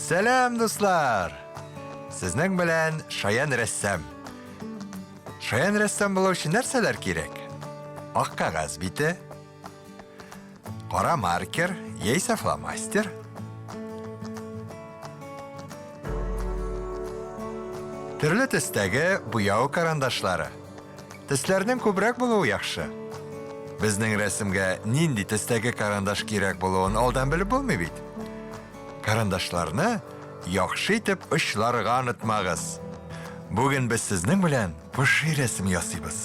Сәлам, дуслар! Сезнең белән Шаян рәссам. Шаян рәссам булу өчен нәрсәләр кирәк? Ак кәгазь бите, кара маркер яисә фломастер, төрле төстәге буяу карандашлары. Төсләрнең күбрәк булуы яхшы. Безнең рәсемгә нинди төстәге карандаш кирәк булуын алдан белеп булмый бит. Карандашларны яхшы итеп очларга онытмагыз. Бүген без сезнең белән поши рәсеме ясыйбыз.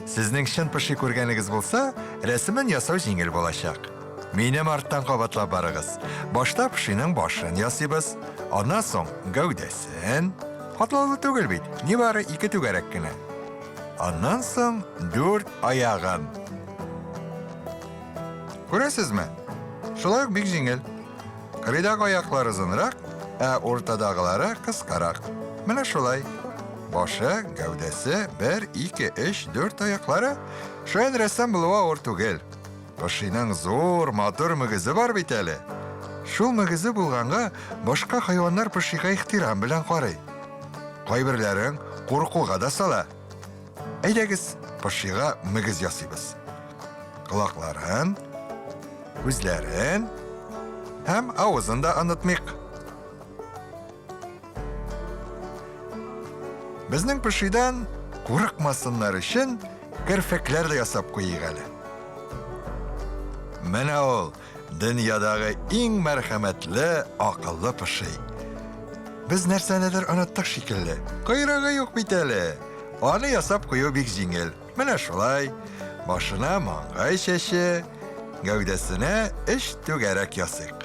Сезнең чын поши күргәнегез булса, рәсемен ясау җиңел булачак. Минем арттан кабатлап барыгыз. Башта пошиның башын ясыйбыз, аннан соң гәүдәсен. Катлаулы түгел бит, нибары ике түгәрәк кенә. Аннан соң дүрт аягын. Күрәсезме? Шулай ук бик җиңел. Кырыйдагы аяклар озынрак, ә уртадагылары кыскарак. Менә шулай. Башы, гәүдәсе, бер, ике, өч, дүрт аяклары. Шаян рәссам булуы авыр түгел. Пошиның зур, матур мөгезе бар бит әле. Шул мөгезе булганга, башка хайваннар пошига ихтирам белән карый. Кайберләрен куркуга да сала. Әйдәгез, пошига мөгез ясыйбыз. Колакларын, күзләрен һәм авызын да онытмыйк. Безнең пошидан курыкмасыннар өчен керфекләр дә ясап куйыйк әле. Менә ул, дөньядагы иң мәрхәмәтле, акыллы поши. Без нәрсәнедер оныттык шикелле. Койрыгы юк бит әле. Аны ясап кую бик җиңел. Менә шулай. Башына маңгай чәче, гәүдәсенә өч түгәрәк ясыйк.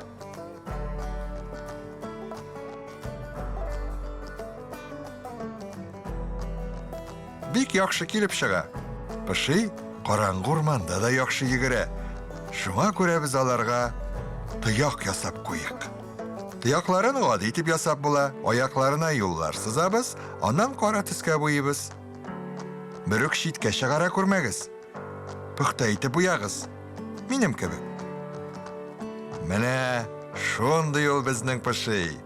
Бик яхшы килеп чыга. Поши караңгы урманда да яхшы йөгерә. Шуңа күрә без аларга тояк ясап куйык. Тоякларын гади итеп ясап була. Аякларына юллар сызабыз, аннан кара төскә буйыбыз. Берүк читкә чыгара күрмәгез. Пөхтә итеп буягыз. Минем кебек. Менә шундый ул безнең поши.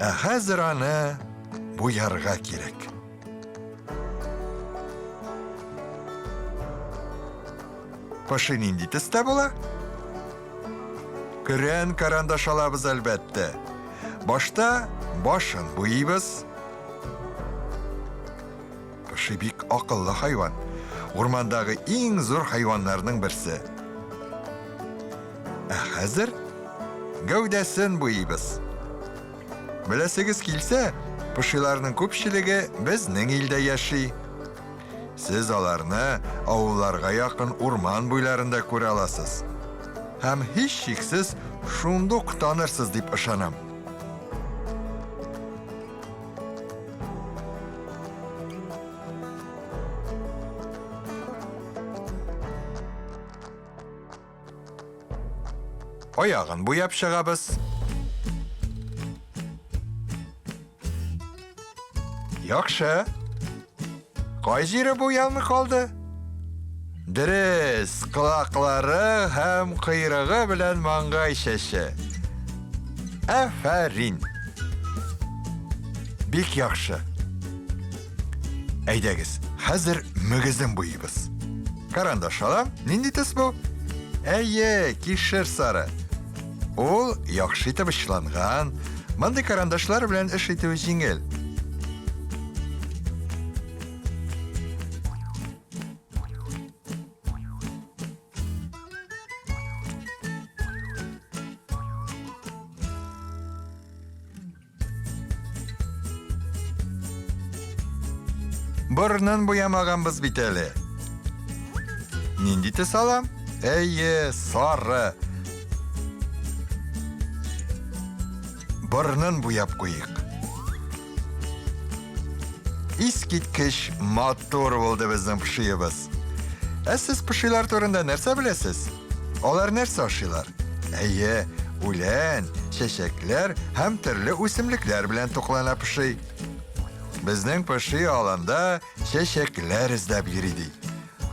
Ә хәзер аны буярга кирәк. Поши нинди төстә була? Көрән карандаш алабыз, әлбәттә. Башта башын буйыйбыз. Поши бик акыллы хайван. Урмандагы иң зур хайваннарның берсе. Ә хәзер гәүдәсен буйыйбыз. Беләсегез килсә, пошиларның күпчелеге безнең илдә яши. Сез аларны авылларга якын урман буйларында күрә аласыз. Һәм һичшиксез шундук танырсыз дип ышанам. Аягын буяп чыгабыз. Яхшы. Кай җире буялмый калды? Дөрес, колаклары һәм койрыгы белән маңгай чәче. Афәрин! Бик яхшы. Әйдәгез, хәзер мөгезен буйыбыз. Карандаш алам. Нинди төс бу? Әйе, кишер сары. Ул яхшы итеп очланган. Мондый карандашлар белән эш итү җиңел. Борынын буямаганбыз бит әле. Нинди төс алам? Әйе, сары. Борынын буяп куйык. Искиткеч матур булды безнең пошиебыз. Ә сез пошилар турында нәрсә беләсез? Алар нәрсә ашыйлар? Әйе, үлән, чәчәкләр һәм төрле үсемлекләр белән туклана поши. Безнең поши аланда чәчәкләр эзләп йөри ди.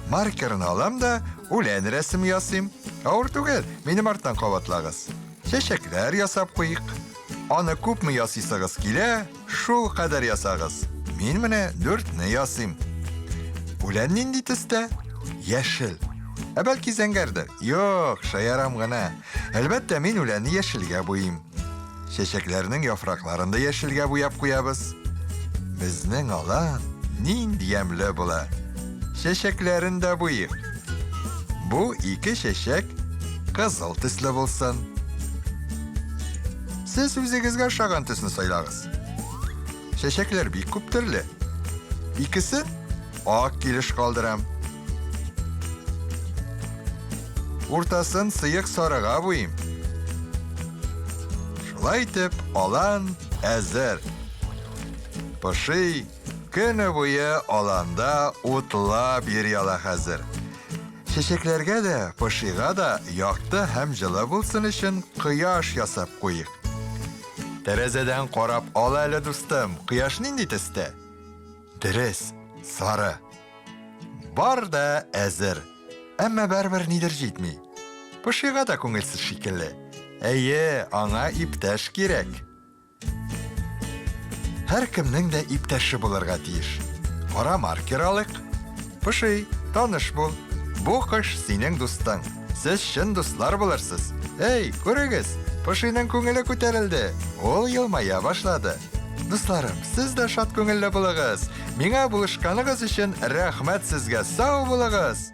Маркерны алам да үлән рәсеме ясыйм. Авыр түгел, минем арттан кабатлагыз. Чәчәкләр ясап куйык. Аны күпме ясыйсыгыз килә, шул кадәр ясагыз. Мин менә дүртне ясыйм. Үлән нинди төстә? Яшел. Ә бәлки зәңгәрдер? Юк, шаярам гына. Әлбәттә, мин үләнне яшелгә буйыйм. Чәчәкләрнең яфракларын да яшелгә буяп куябыз. Безнең алан нинди ямьле була. Чәчәкләрен дә буйыйк. Бу ике чәчәк кызыл төсле булсын. Сез үзегезгә ошаган төсне сайлагыз. Чәчәкләр бик күп төрле. Икесен ак килеш калдырам. Уртасын сыек сарыга буйыйм. Шулай итеп, алан әзер. Поши көне буе аланда утлап йөри ала хәзер. Чәчәкләргә дә, пошига да якты һәм җылы булсын өчен кояш ясап куйыйк. Тәрәзәдән карап ал әле, дустым, кояш нинди төстә? Дөрес, сары. Бар да әзер. Әмма барыбер нидер җитми. Пошига да күңелсез шикелле. Әйе, аңа иптәш кирәк. Һәркемнең дә иптәше булырга тиеш. Кара маркер алыйк. Поши, таныш бул. Бу кош синең дустың. Сез чын дуслар булырсыз. Эй, күрегез, пошиның күңеле күтәрелде. Ул елмая башлады. Дусларым, сез дә шат күңелле булыгыз. Миңа булышканыгыз өчен рәхмәт сезгә. Сау булыгыз!